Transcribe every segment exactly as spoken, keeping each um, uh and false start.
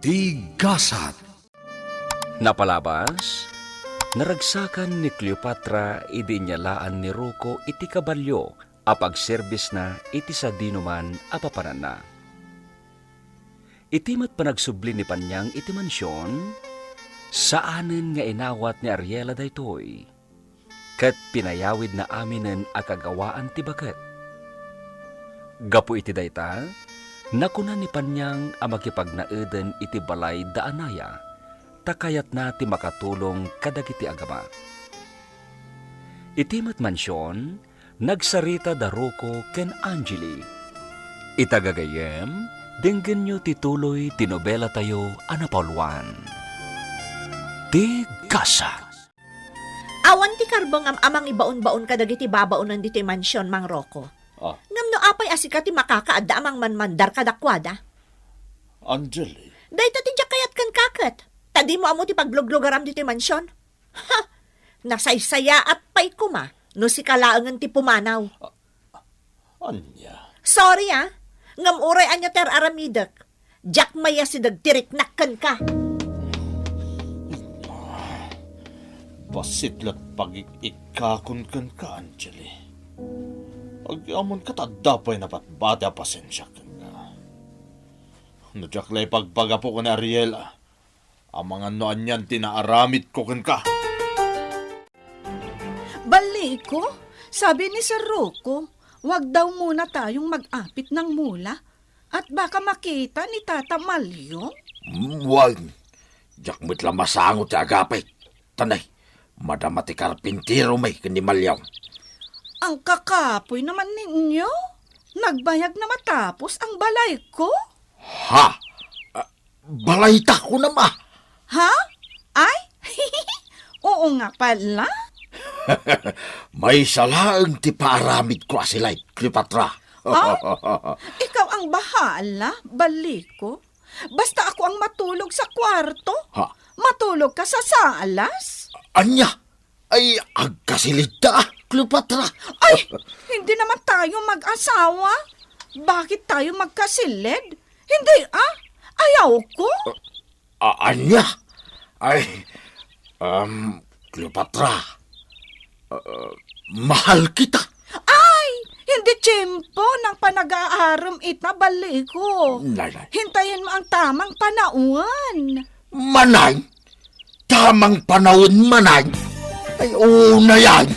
Ti gasat. Napalabas, naragsakan ni Cleopatra idi inyalaan ni Rocco iti kabalio a pagserbisna iti sadinoman a papananna. Iti met panagsubli ni Panyang iti mansion, saanen nga inawat ni Ariela daytoy, ket pinayawidna aminen a kagawaan ti baket. Gapu iti dayta, nakuna ni Panyang a makipagnaeden iti balay da Anaya, ta kayatna ti makatulong kadagiti agama. Iti met mansion, nagsarita da Rocco ken Angeli. Ita gagayyem, denggenyo ti tuloy ti nobela tayo a napauluan, Ti Gasat. Awan ti karbengam a mangibaon-baon kadagiti babaonen ditoy mansion, Mang Rocco. Ah. Ngem no apay a sika ti makakaadda a mangmanmandar kadakuada? Angeli. Dayta ti diak kayat kenka ket. Ta dimo ammo ti pagluglugaram ditoy mansion. Ha! Nasaysayaat pay koma no sika laengen ti pumanaw. Ah, ania? Sorry, ah. Ngem uray ania ti ar-aramidek, diak mayasideg ti riknak kenka. Bassit la't pagik-ikkakon kenka, Angeli. Agyamanka ta adda pay nabatbati a pasensiak kenka. No diak la ipagpagapu ken Ariela, amangan no anian ti naaramidko kenka. Balliko, sabi ni Sir Rocco, wag daw muna tayong mag-apit ng mula at baka makita ni Tata Malyong. Mm, wen, diak met la masango ti agapit. Tanay, madama ti karpintero may ken ni Malyong. Ang kakapoy naman ninyo. Nagbayag na matapos ang balay ko. Ha? Ah, balayta kunam a. Ha? Ay? Oo nga pala. Maysa laeng ti paaramidko a silay, Cleopatra. Ah? Ikaw ang bahala, Balliko. Basta ako ang matulog sa kwarto. Ha? Matulog ka sa salas. Ania? Ay, agkasilidta, Cleopatra. Ay, hindi naman tayo mag-asawa. Bakit tayo magkasilid? Hindi, ah. Ayaw ko. A-, ania? Ay, um, Cleopatra, uh, mahal kita. Ay, hindi tiyempo ng panag-aarem ita, Balliko. Nay, nay. Hintayin mo ang tamang panahon. Manay? Tamang panahon manay? Ay, una yan.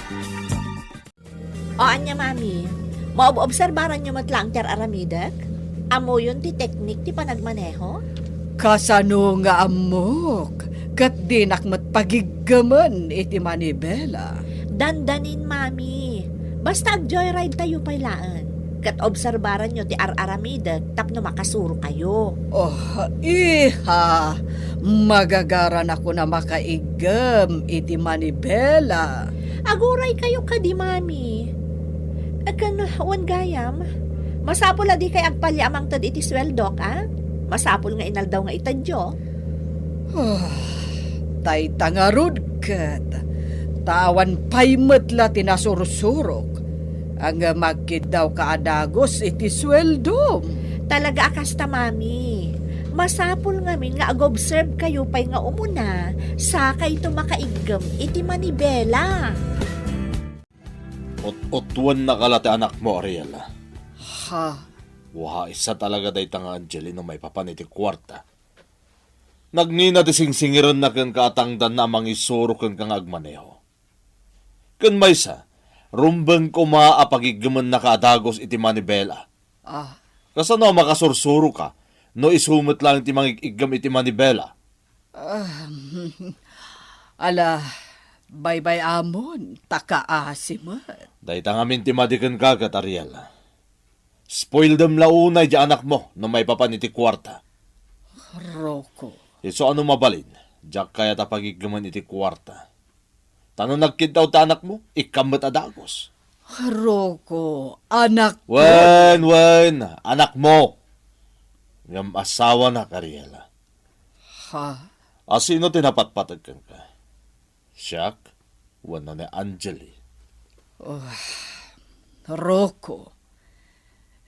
O anya, Mami, maob-obserbaranyo met laeng ti ar-aramidek? Ammoyon ti teknik ti panagmaneho? Kasano nga ammok? Ket dinak met pagiggemen iti manibela. Dandanin, Mami. Basta ag-joyride tayo pay laeng. Ket obserbaranyo ti ar-aramidek tapno makasurokayo. Oh, iha! Magagaran ako na makaiggem iti manibela. Aguraykayo kadi, Mami. Ken wen gayam, masapul a dikay agpalya a mangted iti sueldok, a? Masapul nga inaldaw nga itedyo. Ah, dayta ngarud ket, ta awan pay met la ti nasursurok, ngem agkiddawka a dagus iti sueldom. Talaga a kasta, Mami. Masapul ngamin nga ag-observe kayo pay nga umuna, sakayto makaiggem iti manibela. Ut-utwennaka la ti anakmo, Ariel. Ha? Wa, issa talaga dayta nga Angeli no maipapan iti kuarta. Nagnina ti singsingirenna kenka a tangdanna a mangisuro kenka nga agmaneho. Ken maysa, rumbeng koma a pagiggemmennaka a dagus iti manibela. Ah. Kasano a makasursuroka no isu met laeng ti mangig-iggem iti manibela? Ah, ala, baybay-amon, ta kaasi met. Dayta ngamin ti madi kenka ket, Ariel. Spoildem la unay diay anakmo no maipapan iti kuarta. Rocco. Isu a no mabalin, diak kayat a pagiggemen iti kuarta. Ta no nagkiddaw ti anakmo, ikkam met a dagus. Rocco, anak ko. Wen, wen, anakmo. Ngem asawanak, Ariela. Ha? A sino ti napatpateg kenka? Siak wenno ni Angeli? Oh, Rocco,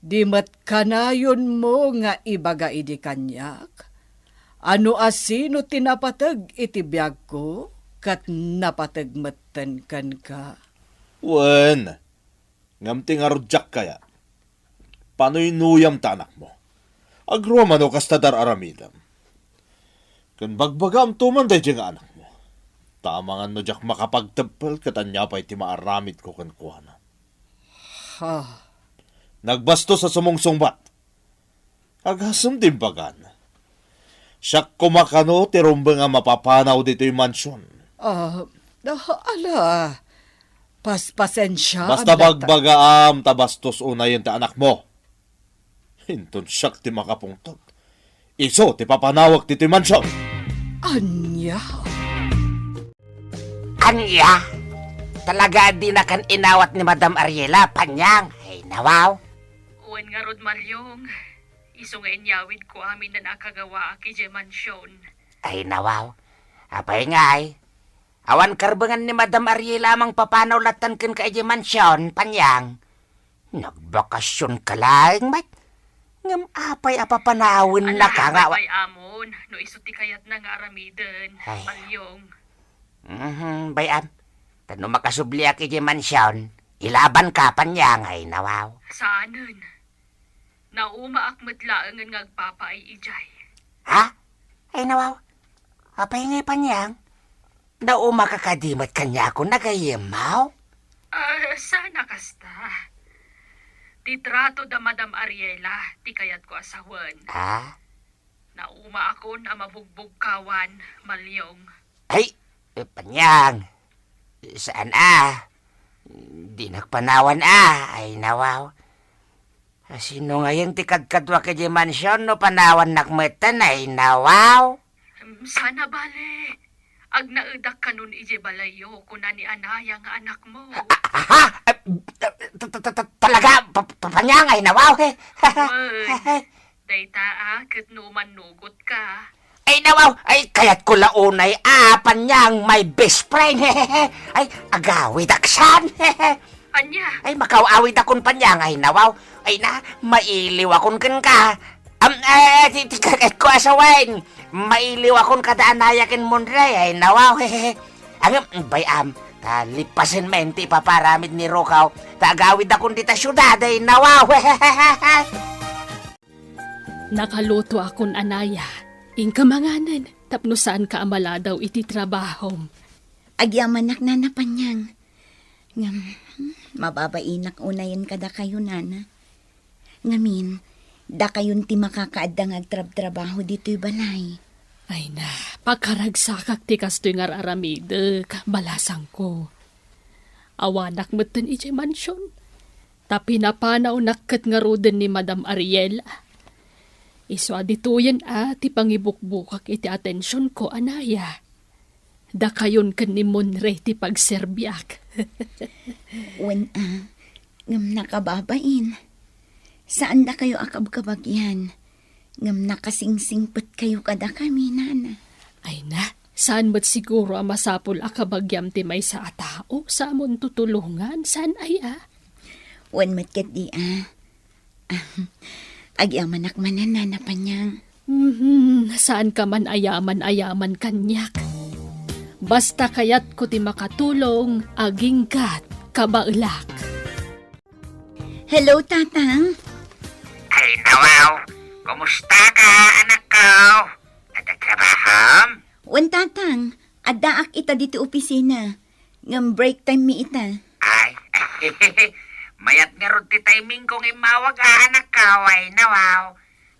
di met kanayonmo nga ibaga idi kaniak A no asino ti napateg iti biagko, ket napateg metten kenka. Wen, ngem ti ngarud diak kayat, panuynuyam ta anakmo. Agroam a no kasta ti ar-aramidem. Ken bagbagaamto man daydiay nga anakmo. Ta amangan no diak makapagteppel ket ania pay ti maaramidko kenkuana. Ha? Nagbastos a sumungsungbat. Agasem ti imbagan. Siak koma kano ti rumbeng a mapapanaw ditoy mansion. Ah, ah, ala, paspasensiaam. Basta dayta. Bagbagaam ta bastos unayen ti anakmo. Inton siak ti makapungtot, isu ti papanawek ditoy mansion. Ania? Ania? Talaga a dinakan inawat ni Madam Ariela, Panyang? Ay, nawaw. Wen ngarud, Malyong, isu nga inyawidko amin a kagawaak idiay mansion. Ay, nawaw. Apay ngay? Awan karbengan ni Madam Ariela a mangpapanaw lattan kenka idiay mansion, Panyang? Nagbakasionka laeng met. Ngem apay a papanawennaka nga wa- Ala, bay-amon, no isu ti kayatna nga aramiden, Ay. Malyong. Mhm, bay-am. Ta no makasubliak idiay mansion, ilabanka, Panyang, ay nawaw. Saanen. Naumaak met laengen nga agpapaay idiay. Ha? Ay nawaw. Apay ngay, Panyang? Naumaka kadi met kaniak a nagayyemmaw? Ah, saan a kasta. Ti trato da Madam Ariela, ti kayatko a sawen. Ah? Naumaakon a mabugbugkawan, Malyong. Ay, eh, Panyang. Saan a? Dinak panawan a, ay nawaw. Sino ngayen ti kadkaduak idiay mansion no panawannak metten, ay nawaw? Em, saan a bale. Agnaedak kanon idiay balayyo, kuna ni Anaya nga anakmo. Ah, ha? Ah, ta-, ta-, ta-, ta-, talaga, pa-, pa-, Panyang, ay nawaw, he. Wen, dayta a, ket no mannugotka. Ay, nawaw, ay, kayatko la unay a, Panyang, my best friend, he, he, he. Ay, agawidak san, he, he. Ania? Ay, makaw-awidakon, Panyang, ay, nawaw. Ay na, mailiwakon kenka. Am, eh, ti, ti, kayatko a sawen. Mailiwakon kada Anaya ken Monray, ay, nawaw, he, he, he. Ngem, bay-am, ta lipasen met ti ipaparamid ni Rokaw, ta agawidakon dita siudad, ay, nawaw, he, he, he, he. Nakalutoakon, Anaya. Inka manganen, tapno saanka a maladaw iti trabahom. Agyamanak, Nana Panyang. Ngem, mababainak unayen kadakayo, Nana. Ngamin, dakayon ti makakaadda nga agtrabtrabaho ditoy balay. Ay na, pakaragsakak ti kastoy nga ar-aramidek, balasangko. Awanak metten idiay mansion. Ta pinapanawnak ket ngaruden ni Madam Ariela. Isu a ditoyen a ti pangibukbukak iti atensionko, Anaya. Dakayon ken ni Monre ti pagserbiak. Wen a, ngem nakababain. Saan dakayo a kabkabagian. Ngem nakasingsingpetkayo kadakami, Nana. Ay na, saan met siguro a masapul a kabagiam ti maysa a tao sa amon tutulongan, saan aya? Wen met ketdi a. Agyamanak manen, Nana Panyang. Mhm, saanka man a yaman-ayaman kaniak. Basta kayatko ti makatulong, aginggat, kabaelak. Hello, Tatang. Ay, nawaw. Kumusta ka, anak ko? Adda trabahom? Wen, Tatang. Addaak ita ditoy opisina. Ngem break time mi ita. Ay, mayat ngarud ti timing ko nga immawag a, anak ko. Ay, nawaw.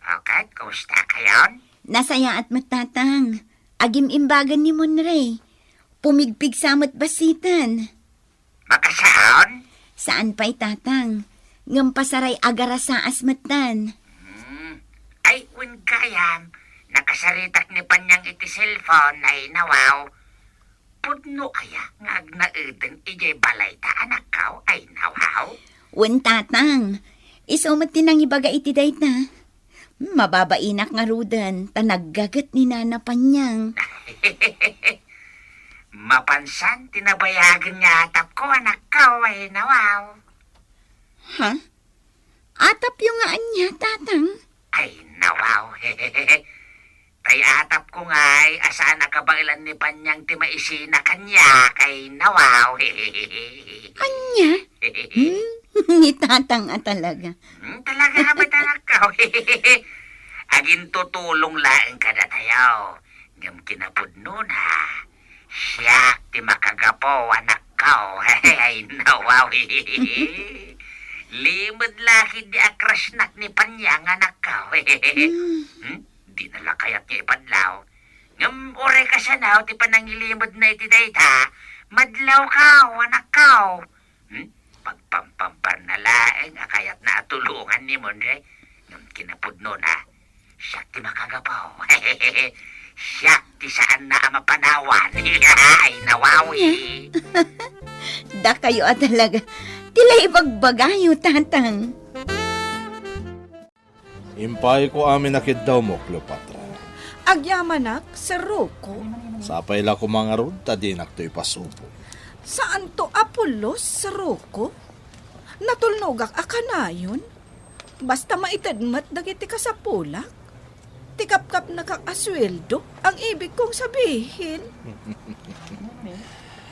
O ket, kumusta kayon? Nasayaat met, Tatang. Agim-imbagan ni Monre. Pumigpigsa met basiten. Makasaon? Saan pay, Tatang. Ngem pasaray agarasaas metten. Hmm. Ay, wen gayam, nakasaritak ni Panyang iti cellphone, ay nawaw. Pudno aya nga agnaeden idiay balay ta, anak ko, ay nawaw? Wen, Tatang. Isu met ti nangibaga iti dayta. Mababainak ngaruden ta naggaget ni Nana Panyang. Mapansan ti nabayagen nga atapko, anak ko, ay nawaw. Ha? Atapyo nga ania, Tatang? Ay, nawaw. Tay atapko ngay a saan a kabaelan ni Panyang ti maisina kaniak, ay nawaw. Ania? Hmm? Ni Tatang a talaga. Hmm, talaga met, anakko. Agintutulong laeng kadatayo. Ngem kinapudnona, siak ti makagapu, anakko. Ay, nawaw. Limed la ketdi a crushnak ni Panyang, anakko. Hmm? Hmm? Dina la kayat nga ipadlaw. Ngem uray kasano ti panangilimedna iti dayta, madlawko, anakko. Hmm? Pagpampamparna laeng a kayatna a tulongan ni Monre. Ngem kinapudnona, siak ti makagapu. Siak ti saanna a mapanawan. Ay, nawaw. Dakayo a talaga. Ti la ibagbagayo, Tatang. Impayko amin a kiddawmo, Cleopatra. Agyamanak, Sir Rocco. Sapay la koma ngarud ta dinakto ipasubo. Saanto a pulos, Sir Rocco. Natulnogak a kanayon. Basta maited met dagiti kasapulak. Ti kapkapnakak a sueldo, ang ibig kong sabihin.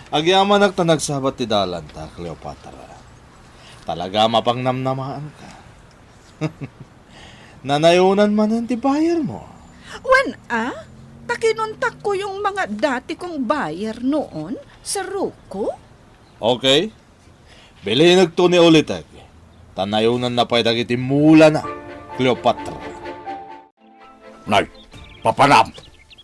Agyamanak ta nagsabat ti dalanta, Cleopatra. Talaga a mapangnamnamaanka. Nanayonan manen ti bayarmo. Wen a, ta kinuntakko yung mga dati kong buyer noon, Sir Rocco. Okay. Bilinegto ni Olitek. Ta nayonanna pay dagiti mulana, Cleopatra. Nay, papanam,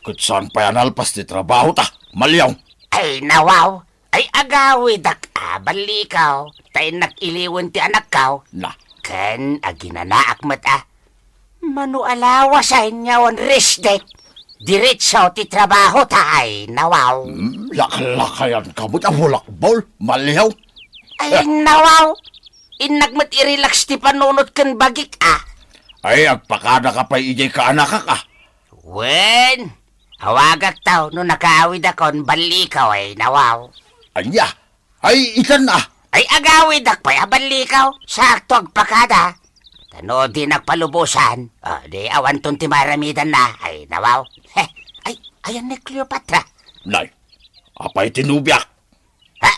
ket saan pay a nalpas ti trabahota, Maliaw? Ay, nawaw. Ay, agawidak a, ballikaw, ta innak iliwen ti anakkaw. Na. Ken aginanaak met a. Mano a lawasen nga awan resdek. Diretso ti trabahota, ay, nawaw. Hmm, lakalakayanka met a bulakbol, Maliaw. Ay, nawaw. Innak met i-relax ti panunot ken bagik a. Ay, agpakadaka pay idiay kaanakak a. Wen, awagakto no nakaawidakon, ballikaw, ay, nawaw. Ania? Ay, itan a. Ay, agawidak pay a, ballikaw. Sakto agpakada. Ta no dinak palubosan, o, di awanton ti maramidanna, ay, nawaw. He, ay, ayan ni Cleopatra. Nay, apay ti nobiak? Ha?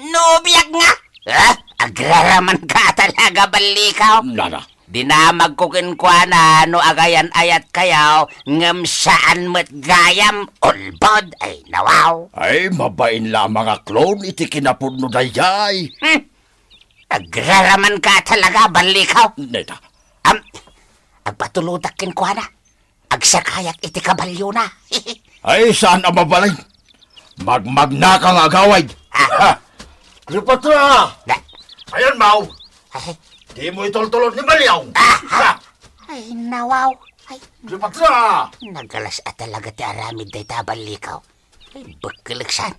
Nobiak nga? Ha? Agraramanka talaga, ballikaw. Nana. Dinamagko kenkuana no agayan-ayatkayo, ngem saan met gayam, ulbod, ay, nawaw. Ay, mabain la a mga clone iti kinapudno daydiay. Hmm. Agraramanka talaga, ballikaw. Neta. Am, agpatulodak kenkuana. Agsakayak iti kabalyona. Ay, saan a mabalin? Magmagnaka nga agawid. Ah. Ha? Cleopatra! Na- Ayan, Maw. Ay. Di mo itultulon ni Maliaw. Ah! Ha? Ay, nawaw. Ay. Cleopatra! Nagalas a talaga ti aramid dayta, ballikaw. Ay, bekkelek san.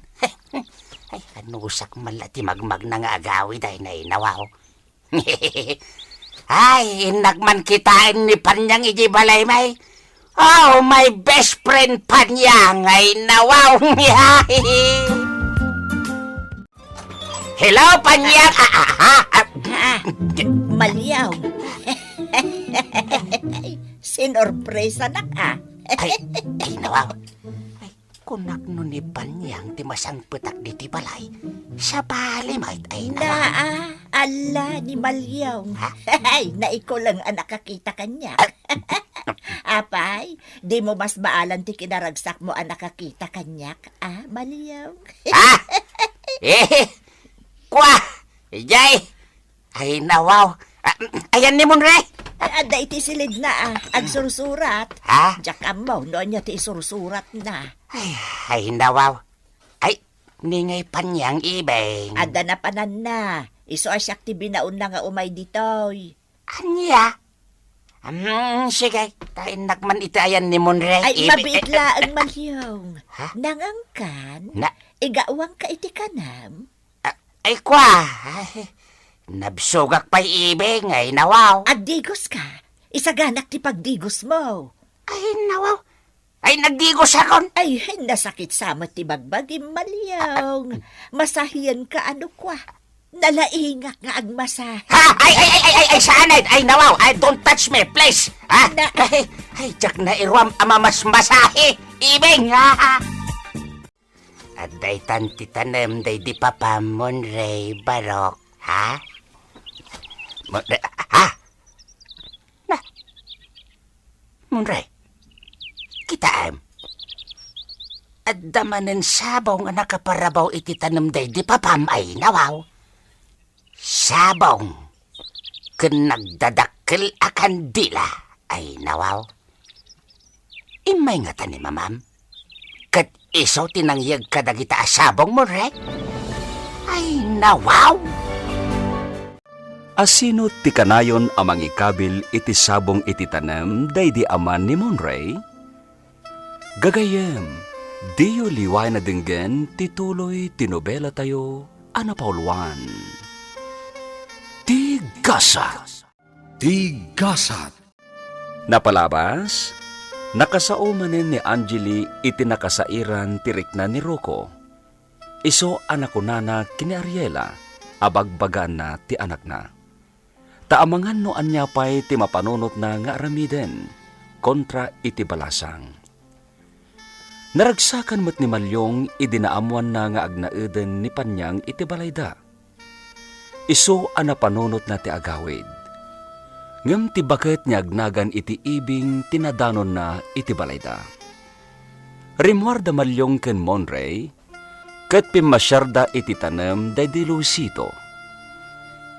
Ay, anusak man la ti magmagna nga agawid, ay, nay, nawaw. Ay, innak man kitaen ni Panyang iti balay, may. Oh, my best friend, Panyang, ay, nawaw. Hello, Panyang. Ah, ah, ah, ah. Ah, Maliaw. Sinorpresanak, ah. Ay, ay, nawaw. Ay, kunak no ni Panyang ti masangpetak diti balay. Sabali met, ay, nawaw. Naa, ala ni Maliaw. Ha? Ay, naikuleng a nakakita kaniak. Apay, di mo mas baalan ti kinaragsakmo a nakakita kaniak, a, Maliaw? Ah! Eh, kua! Ijay! Ay, nawaw. Ah, ayan ni Monre. Ay, adda iti silidna, ah. Agsursurat. Ha? Diak ammo no ania ti isursuratna. Ay, ay, nawaw. Ay, ni ngay Panyang, ibeng. Adda napananna. Isu a siak ti binaonna nga umay ditoy. Ania? Hmm, sige, ta innak man iti ayan ni Monre. Ay, ibe-, mabiit eh, eh, laeng, eh. Malyong. Ha? Nangangkan? Na- Igawangka iti kanam? Ah, ay, kua. Ay, nabsogak pay, ibeng, ay, nawaw. Agdigoska. Isaganak ti pagdigosmo. Ay, nawaw. Ay, nagdigosakon. Ay, nasakit sa met ti bagbagim, Malyong. Masahienka, ano, kua? Nalaingak nga agmasahe. Ha? Ay, ay, ay, ay, ay, ay, saan ay? Ay, nawaw. Ay, don't touch me, please. Ha? Na- Ay, ay, diak nairuam a mamasmasahe. Ibing, ha? Adda itan ti tanem daydi papam, Monray, barok, ha? Mo-, ha? Na, Monray, kitaem. Adda manen sabong a nakaparabaw iti tanem daydi papam ay nawaw. Sabong ken nagdadakkel a kandila ay nawaw. Immay ngata ni mamam. Ket isu ti nangyeg kadagita a sabong, Monray? Ay, nawaw! Asino ti kanayon a mangikabil iti sabong iti tanem daydi ama ni Monray? Gagayyem, diyo liwayan a denggen ti tuloy ti nobelatayo a napauluan. Ti Gasat. Ti Gasat. Napalabas, nakasao manen ni Angeli iti nakasairan ti rikna ni Rocco. Isu a nakunana ken ni Ariela a bagbagaanna ti anakna. Ta amangan no ania pay ti mapanunotna nga aramiden kontra iti balasang. Naragsakan met ni Maliong idi naammoanna nga agnaeden ni Paniang iti balayda. Isu a napanunotna ti agawid. Ngem ti baket nga agnagan iti ibing ti nadanonna iti balayda. Rimmuar da Maliong ken Monray, ket pimmasiarda iti tanem daydi Luisito.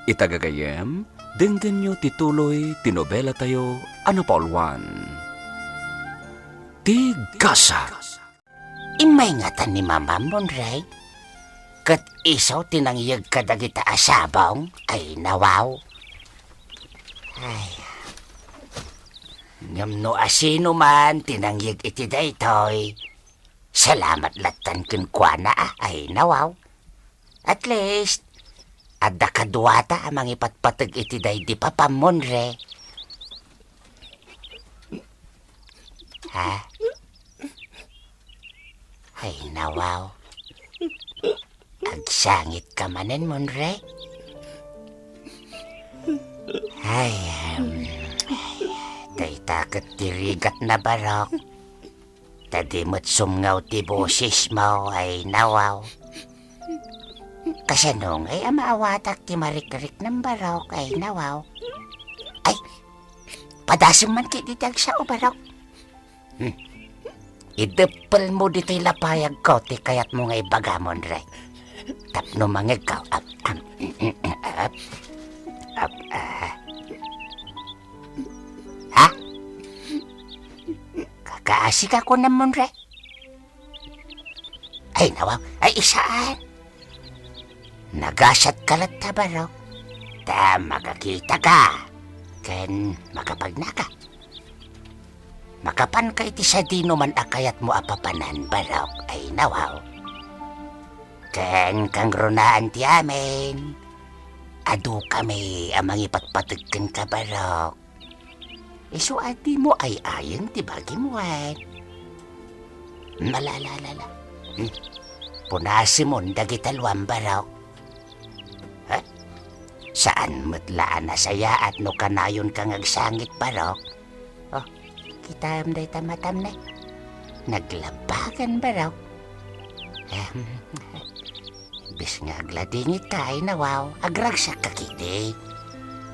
Ita gagayyem, denggenyo ti tuloy ti nobelatayo a napauluan. Ti Gasat. Immay ngata ni Mama Monray, ket isu ti nangyeg kadagita a sabong ay nawaw. Ay. Ngem no asino man ti nangyeg iti daytoy, salamat lattan kenkuana, a, ay nawaw. At least, adda kaduata a mangipatpateg iti daydi Papa Monre. Ha? Ay, nawaw. Agsangit ka manen, Monre? Ay, em, ay, dayta ket ti rigat na barok. Ta di met sumngaw ti bosesmo, ay nawaw. Kasano ngay a maawatak ti marikrik na barok, ay nawaw? Ay, padasem man ketdi ti agsao, barok. Hmm. Ideppelmo ditoy lapayagko ti kayatmo nga ibaga, Monre. Tapno mangegko, ap, am, ap, ap, ah. Ha? Kakaasika kunam, Monre? Ay, nawaw. Ay, isaan? Nagasat ka latta, barok. Ta makakita ka. Ken makapagna ka. Makapan ka iti sadino man a kayatmo a papanan, barok. Ay, nawaw. Ken kangrunaan ti amin. Adu kami a mangipatpateg kenka, barok. Isu a dimo ay-ayen ti bagim wen. Malala, lala. Hmm. Punasemon dagita luam, barok. Ha? Saan met la a nasayaat no kanayonka nga agsangit, barok. Oh, kitaem dayta matam ne. Naglabagan, barok. Ehem. Imbes nga agladingit ka, ay nawaw, agragsak ka ketdi.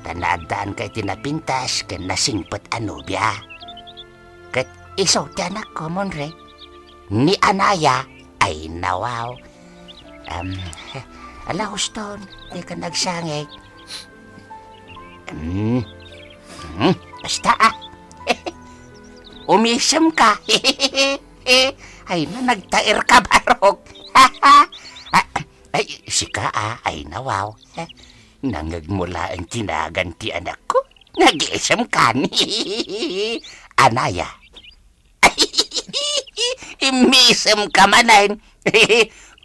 Ta naaddaan ka iti napintas ken nasingpet a nobia. Ket isu ti anakko, Monre, ni Anaya, ay nawaw. Em, ala, huston, dika agsangit. Em, hmm, basta, ah. Umisem ka. Ay, na, nagtaer ka, barok. Ah, ay, sika, ah, ay, nawaw. Nangegmo laeng ti nagan ti anakko. Nagisem kan. Anaya. Imisem ka manen.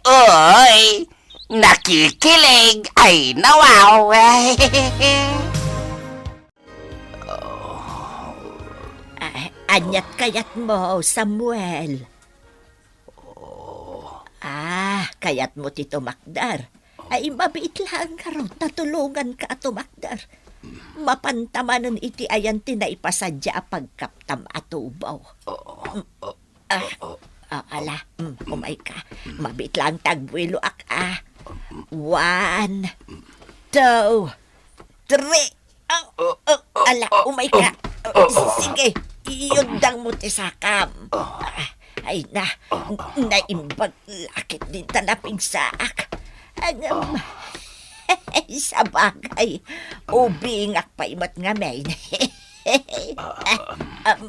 Oy, nakikilig. Ay, nawaw. Ah, aniat kayatmo, Samuel? Ah, kayatmo ti tumakder? Ay, mabiit laeng ngarud ta tulonganka a tumakder. Mapanta manen iti ayan ti naipasadiak a pagkaptam a tubo. Ah, ah, ala, mm, umayka. Mabiit laeng ta agbueloak, ah. One, two, three. Ah, ah, ala, umayka. Ah, sige, iyundang mo ti sakam. Ah, ay na, naimbag lakit din ta napigsaak. Agam, sabagay, ubingak pay met ngamin. Ah, um,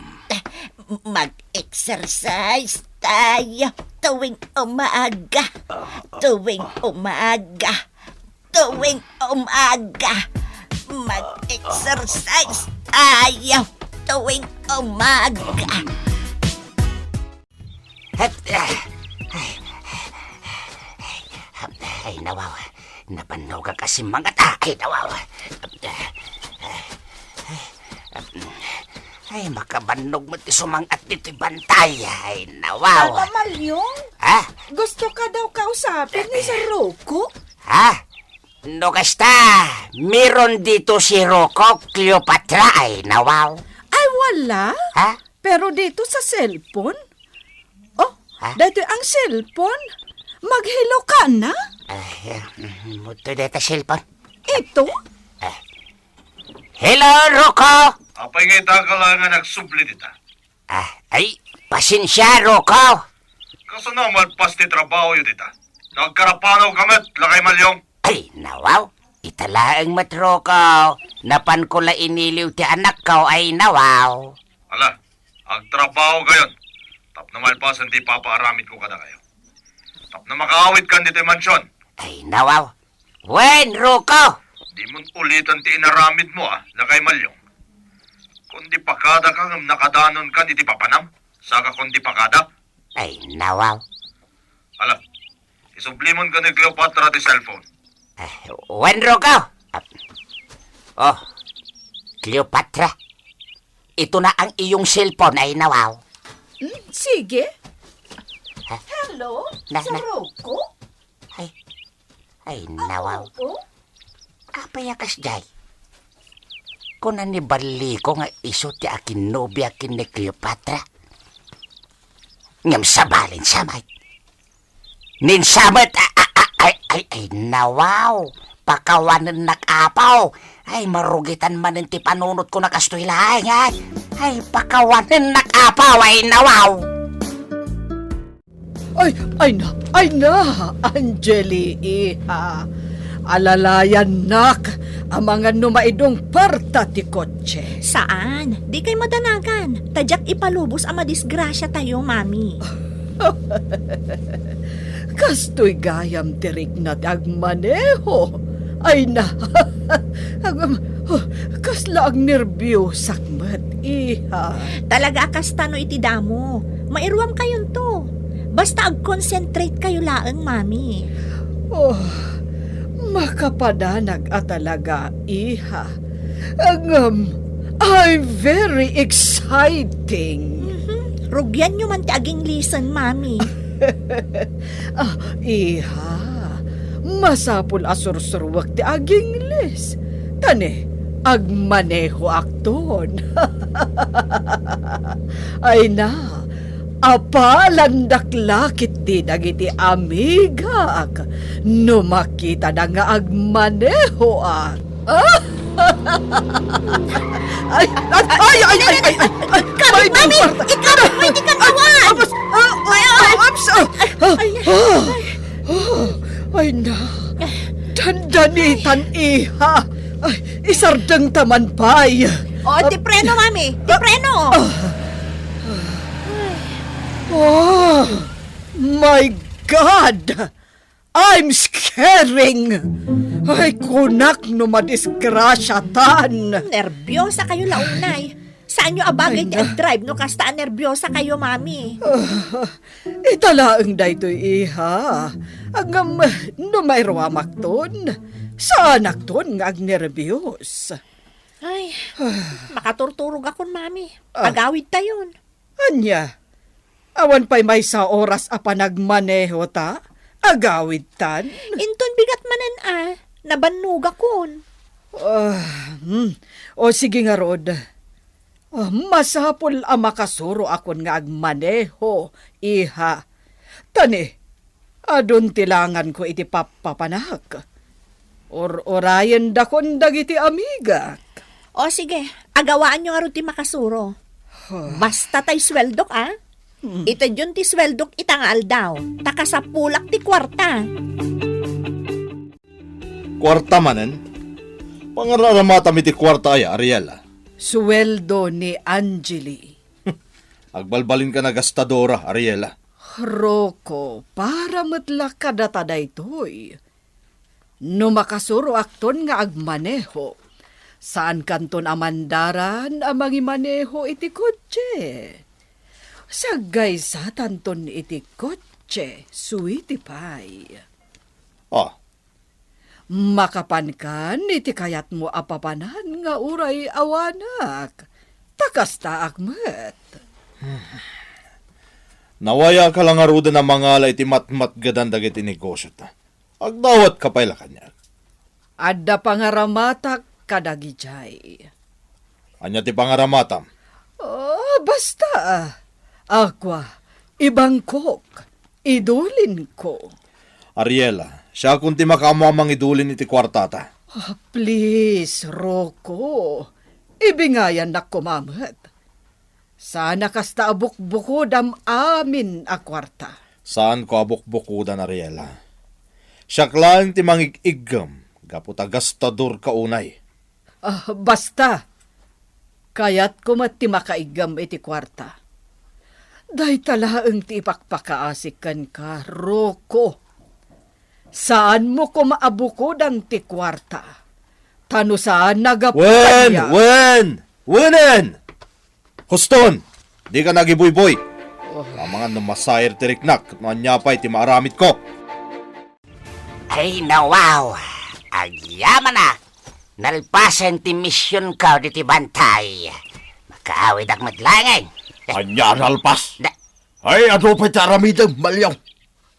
mag-exercise tayo tuwing umaga. Tuwing umaga. Tuwing umaga. Mag-exercise tayo tuwing umaga. Hep, ah, ay, ay, nawaw. Nabannogak a simmangat. Ah, ay, nawaw. Ay, makabannog met ti sumangat ditoy bantay. Ay, nawaw. Ano, Malyong? Ha? Gusto ka daw kausapin ni Sir Rocco? Ha? No kasta, meron dito si Rocco, Cleopatra, ay, nawaw. Ay, wala. Ha? Pero dito sa cellphone? Oh, ha? Dito ang cellphone? Mag-hello ka na? Ay, ah, mm, muto deta cellphone. Ito? Ah. Hello, Rocco! Apay nga ita ka lang nga nagsubli dita? Ah, ay, pasensia, Rocco. Kasano malpas ti trabaho yu dita? Nagkarapanaw ka met, lakay Malyong? Ay, nawaw. Ita laeng met, Rocco. Napan ko la iniliw ti anakko, ay, nawaw. Ala, agtrabaho kayon. Tapno malpasen ti ipapaaramid ko kadakayo. Tapno makaawid kan ditoy mansion. Ay, nawaw. Wen, Rocco! Di mon ulitan ti inaramid mo, ah, lakay Malyong. Kundi pakada ka ngem nakadanon kan iti papanam, saka kundi pakada. Ay, nawaw. Ala, isublimon ka ni Cleopatra ti cellphone. Ah, wen, Rocco? Ah, oh, Cleopatra, ito na ang iyong cellphone, ay, nawaw. Hmm, sige. Ha? Hello, Na, Sir na. Rocco? Ay, ay, nawaw. Oo? Apay a kasdiay? Kuna ni Barlico nga isu ti akinnobia ken ni Cleopatra. Ngem sabali, sa met. Ninsa met, a-, a-, a-, ay, ay, ay, nawaw. Pakawanennak, apo. Ay, marugitan manen ti panunotko na kastoy laeng, ay. Ay, pakawanennak, apo, ay, nawaw. Ay, ay na, ay na, Angeli, iha. Alalayannak, amangan no maidong parta ti kotse. Saan? Dikay madanagan. Ta diak ipalubos a madisgrasiatayo, Mami. Kastoy gayam ti rikna ti agmaneho. Ay na. Agam-, oh, kasla agnerbiosak met, iha. Talaga a kasta no iti damo. Mairuam kayonto. Basta ag-concentrate kayo laeng, Mami. Oh, makapadanag a talaga, iha. Ngem, I'm very exciting. Mhm. Rugianyo man ti aginglisen, Mami. Ah, iha, masapul a sursuruek ti agingles. Ta ne, agmanehoakton. Ay na, apalandak la ketdi dagiti amigak no makitada nga agmanehoak. Ay, ay, ay, ay, ay, ay, ay, Ikabit, Mami! Ikabit mo iti kanawan! Abas! Ah, ay, ay, ay, abas! Ah, ay, ah, ay, ah, ay, na. Dandanitan, iha. Ay, isardeng ta man pay. O, ti preno, Mami. Ti preno. Ah. Oh, my God! I'm scaring! Ay, kunak no madisgrasiatan! Nerbiosa kayo la unay. Saanyo a bagay ti agdrive no kasta a nerbiosa kayo, Mami? Ah, ita laeng daytoy, iha. Ngem no mairuamakton, saanakton nga agnerbios. Ay, makaturturog akon, Mami. Ah. Agawidtayon. Ania? Awan pay maysa oras a panagmaneho ta? agawidtan. Inton bigat manen a, nabannogakon. Ah, hmm. O sige ngarud. Ah, masapul a makasuroakon nga agmaneho, iha. Ta ni, adun ti langanko iti pappapanak. Ur-urayendakon dagiti amigak. O sige, agawaanyo ngarud ti makasuro. Huh. Basta tay sueldok, a? Hmm. Itedyon ti sueldok ita nga aldaw, ta kasapulak ti kuarta. Kuarta manen? Pangararamatam iti kuarta aya, Ariela? Sueldo ni Angeli. Agbalbalinka a gastadora, Ariela. Rocco, para met la kadata daytoy. No makasuroakton nga agmaneho, saankanton a mandaran a mangimaneho iti kotse. Saggaysatanton iti kotse, sweetie pie. Ah, Makapankan iti kayatmo a papanan nga uray awanak. Ta kastaak met. Nawayatka la ngaruden a mangala iti matmatgedan dagiti negosiota. Agdawatka pay la kaniak. Adda pangaramatak kadagijay. Ania ti pangaramatam? Ah, basta. Aqua, ibangkok, idulinko. Ariela, siakon ti makaammo a mangidulin iti kuartata. Ah, please, Rocco. Ibingayannak koma met. Saan a kasta a bukbukodam amin a kuarta. Saanko a bukbukodan, Ariela. Siak laeng ti mangig-iggem gapu ta gastadorka unay. Ah, basta. Kayatko met ti makaiggem iti kuarta. Dayta laeng ti ipakpakaasik kenka, Rocco. Saanmo koma a bukodan ti kuarta. Ta no saan, nagapu Wen! kaniak. Wen! Wenen! Huston! Dika nagibuyboy. Oh. Amangan no masair ti riknak, no ania pay ti maaramidko. Ay, nawaw! Agyamanak! Nalpasen ti misionko diti bantay. Makaawidak met laengen. Ania a nalpas? Da- Ay, adu pay ti aramidem, Maliong.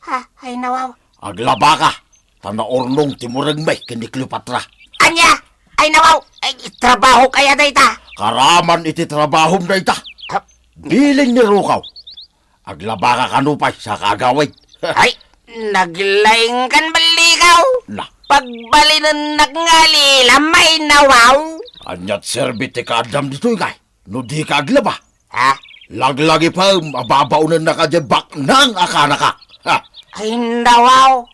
Ha? Ay, nawaw. Aglabaka, ta naurnong ti murengmi ken ni Cleopatra. Ania? Ay, nawaw. Ay, trabaho kaya dayta? Karaman iti trabahom dayta. Ha? Bilin ni Rocco. Aglabaka kano pay, saka agawid. Ay, naglaingkan, Ballikaw. Na. Pagbalinennak nga lilamay, nawaw. Aniat serbi ti kaaddam ditoy, ngay? No dika aglaba, ha? Laglagipem a babaonennaka diay baknang a kanaka. Ha? Ay, nawaw.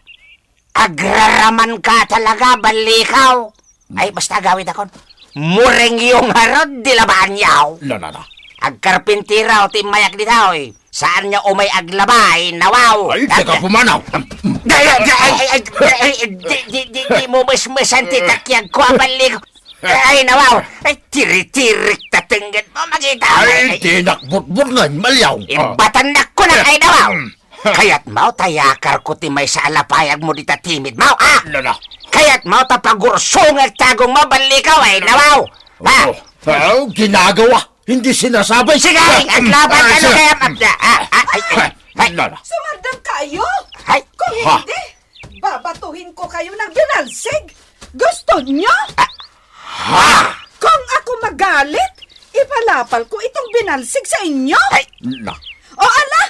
Agraramanka talaga, Ballikaw. Ay, basta agawidakon. Murengyo ngarud ti labaanyo. Na, na, na. Agkarpintero ti immayak ditoy. Saanyo umay aglaba, ay, nawaw. Ay, teka, pumanaw. Ay, ay, ay, ay, ay, ay, di, di, di, di mo mesmesan ti takyagko, a Ballikaw. Ay, nawaw. Ay, tiritirek ta tengngen mo, makita. Ay, ay, ay. Dinak butbutngen, Maliong. Imbatannak kuna, ay, nawaw. Hmm. Kayatmo ta iyakarko ti maysa a lapayagmo dita timidmo, a? Nana. Kayatmo ta pagursongek ti agongmo, Ballikaw, ay, nawaw. Ha? Oh, oh, ginagawa, hindi sinasabi. Sige, aglaban, ay, ano sige. Kaya, mapda? Ah, ah, ay, ay, ay. Nana. Sumardengkayo? Ay. Kung ha? Hindi, babatuhin ko kayo ng binalsig. Gusto nyo? Ah. Ha? Kung ako magalit, ipalapal ko itong binalsig sa inyo. Ay. Na. O ala,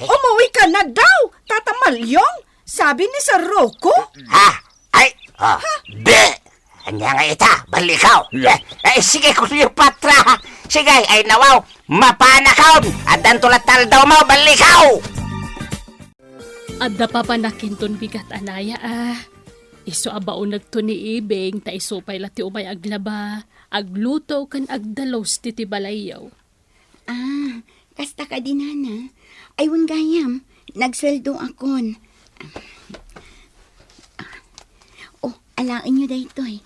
umuwi ka na daw, Tata Malyong, sabi ni Sir Rocco. Ha? Ay, ah, be. Anya nga ita, Ballikaw. Yeah. Eh, eh, sige, Cleopatra. Sige, ay nawaw, mapanakon. Addan to la ti aldawmo, Ballikaw. Adda papanakinton bigat a naya, a. Isu a baonekto ni Ibing, ta isu pay la ti umay aglaba, agluto, ken agdalus ditoy balayyo. Ah, kasta kadi, Nana. Ay, wen gayam, nagsueldoakon. Oh, alaenyo daytoy.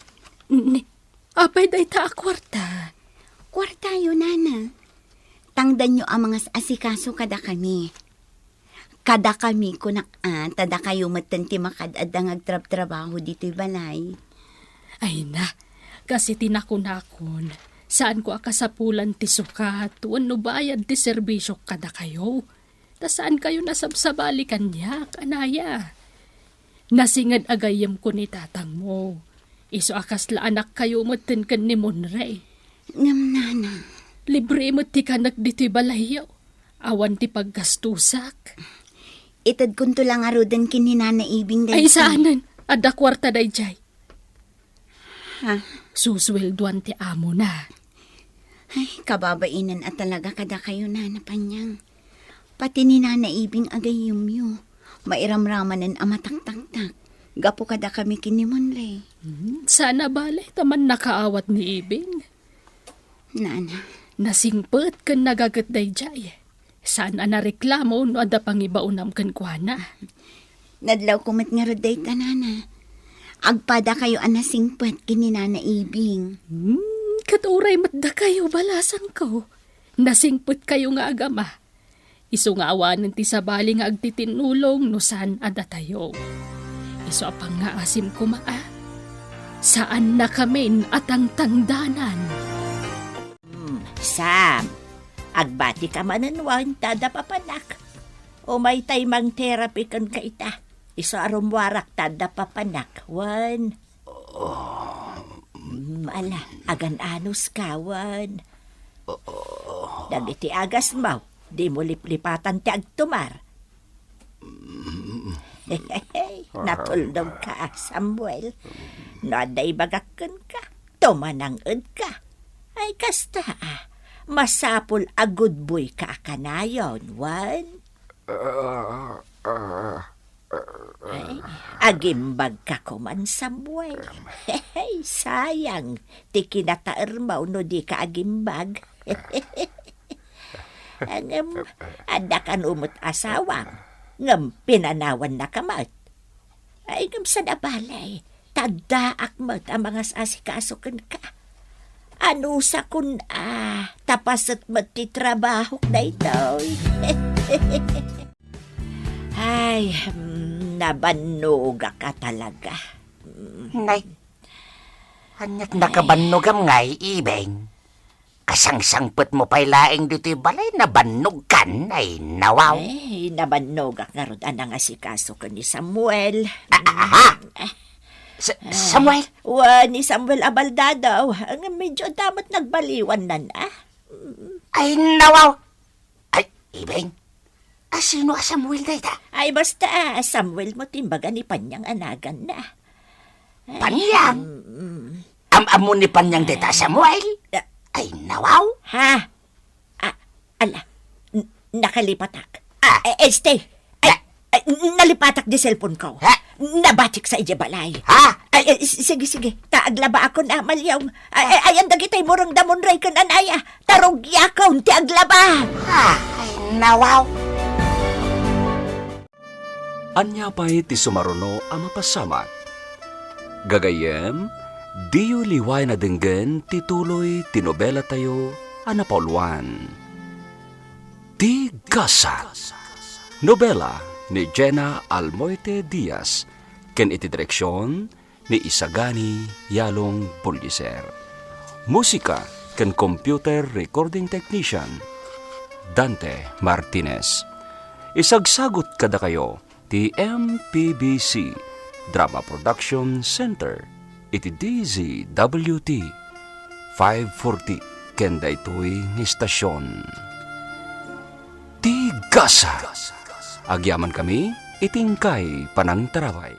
Ni, apay dayta a kuarta? Kuartayo, Nana. Tangdanyo a mangas-asikaso kadakami. Kadakami, kunak a, ta dakayo metten ti makad-adda nga agtrabtrabaho ditoy balay. Ay na, kas iti nakunakon, saanko a kasapulan ti sukat wenno bayad ti serbisyok kadakayo. Ta saankayon a sabsabali kaniak, a naya. Nasinged a gayyemko ni tatangmo. Isu a kasla anakkayo metten ken ni Monray. Ngem, nana. Libre met ti kanek ditoy balayyo. Awan ti paggastusak. Itedkonto la ngaruden ken ni Nana Ibing daytoy. Ay, saanen. Adda kuarta daydiay. Ha? Susueldoan ti amona. Ay, kababainen a talaga kadakayo, Nana Panyang. Pati ni Nana Ibing a gayyemyo, mairamramanen a mataktaktak gapu kadakami ken ni Monray. Hmm, saan a bale ta mannakaawat ni Ibing. Nana. Nasingpet ken nagaget daydiay. Saan a nareklamo no adda pangibaonam kenkuana. Nadlawko met ngarud dayta, nana. Agpadakayo a nasingpet ken ni Nana Ibing. Hmm, ket uray met dakayo, balasangko. Nasingpetkayo nga agama. Isu nga awanen ti sabali nga agtitinnulong no saan a datayo. Isu a pangngaasim koma a, saannakamin a tangtangdanan. Hmm, Sam, agbatika manen wen ta adda papanak. Umaytay mangterapi kenka ita. Isu a rummuarak ta adda papanak, wen. Hmm, ala, agan-anuska, wen. Dagiti agasmo, dimo liplipatan ti agtumar. Natulnogka, Samuel. No adda ibagak kenka, tumanang-edka. Ay, kasta, a, masapul a gudboyka a kanayon, wen. Ay, agimbagka koman, Samuel. Sayang ti kinataermo no dika agimbag. Ngem, adda kano met asawam, ngem pinanawannaka met. Ay, ngem saan a bale, ta addaak met a mangas-asikaso kenka. Anusakon a, ta paset met ti trabahok daytoy. Ay, mm, nabannogak a talaga. Mm. Nay, aniat nakabannogam ngay, Ibing? Kasangsangpetmo pay laeng ditoy balay, nabannogkan, ay, nawaw. Ay, nabannogak ngarud a nangasikaso ken ni Samuel. Ah, ah, ha? Eh. Sa-, Samuel? Wen, ni Samuel a baldadaw. Ngem medyo adda met nagbaliwannan, a. Ay, nawaw. Ay, Ibing, a, sino a Samuel dayta? Ay, basta, a, Samuel mo ti imbaga ni Panyang a naganna. Ay, Panyang? Mm. Am-ammo ni Panyang dayta a Samuel? Ah. Ay, nawaw. Ha? A, ala, n-, nakalipatak. Ah. Eh, este, ay, Na- ay, n-, nalipatak di cellphone ko. Ha? Nabatiksa idiay balay. Ha? Ay, ay, s-, sige, sige. Ta aglaba akon a, Malyong. Ay, ay, ayan dagiti mureng da Monray ken anaya. Ta rugiakon ti aglaba. Ah, ay, nawaw. Ania pay ti sumaruno a mapasamak? Gagayyem, diyo liwayan a denggen ti tuloy ti nobelatayo a napauluan. Ti Gasat. Nobela ni Jena Almoite Diaz, ken iti direksion ni Isagani Yalong Bulldozer. Musika ken computer recording technician, Dante Martinez. Isagsagut kadakayo ti M P B C Drama Production Center iti D Z W T five forty ken daytoy nga istasyon. Ti Gasat. Agyamankami iti inkay panangtarabay.